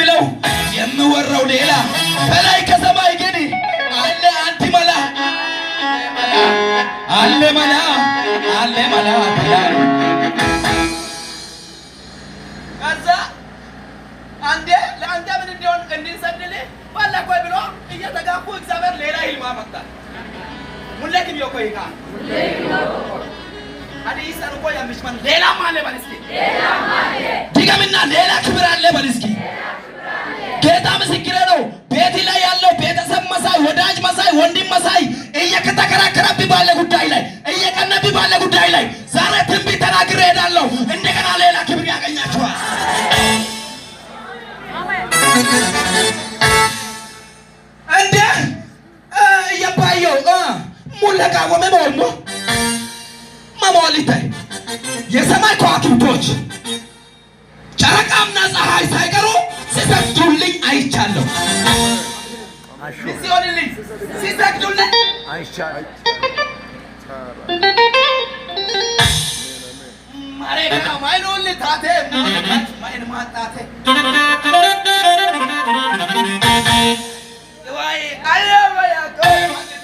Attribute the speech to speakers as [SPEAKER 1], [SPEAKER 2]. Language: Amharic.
[SPEAKER 1] የምለው የምወራው ሌላ፣ ከላይ ከሰማይ ግን አለ አንድ መላ፣ አለ መላ፣ አለ መላ ከላይ።
[SPEAKER 2] ከዛ አንዴ ለአንተ ምን እንዲሆን እንድንሰድልህ ፈለግ ወይ ብሎ እየተጋፉ እግዚአብሔር ሌላ ህልም አመጣ። ሙለክ ቢዮ ኮይካ አዲሰን እኮ ያምሽማን ሌላም አለ በል እስኪ፣
[SPEAKER 1] ድገምና ሌላ ክብር አለ በል እስኪ። ጌታ ምስክሬ ነው። ቤት ላይ ያለው ቤተሰብ መሳይ፣ ወዳጅ መሳይ፣ ወንድም መሳይ እየተከራከረብህ ባለ ጉዳይ ላይ፣ እየቀነብህ ባለ ጉዳይ ላይ ዛሬ ትንቢት ተናግሬ እሄዳለሁ። እንደገና ሌላ ክብር ያገኛችኋል። እንደ እየባየው ሙለቃ ወመ ሞሞ መሞሊተ የሰማይ ከዋክብቶች ጨረቃምና ፀሐይ ሳይቀሩ ሲሰግዱልኝ አይቻለሁ።
[SPEAKER 2] ምን ሲሆንልኝ ሲሰግዱልኝ። ማሬ ማይኖል ታቴ ማይን ማጣቴ።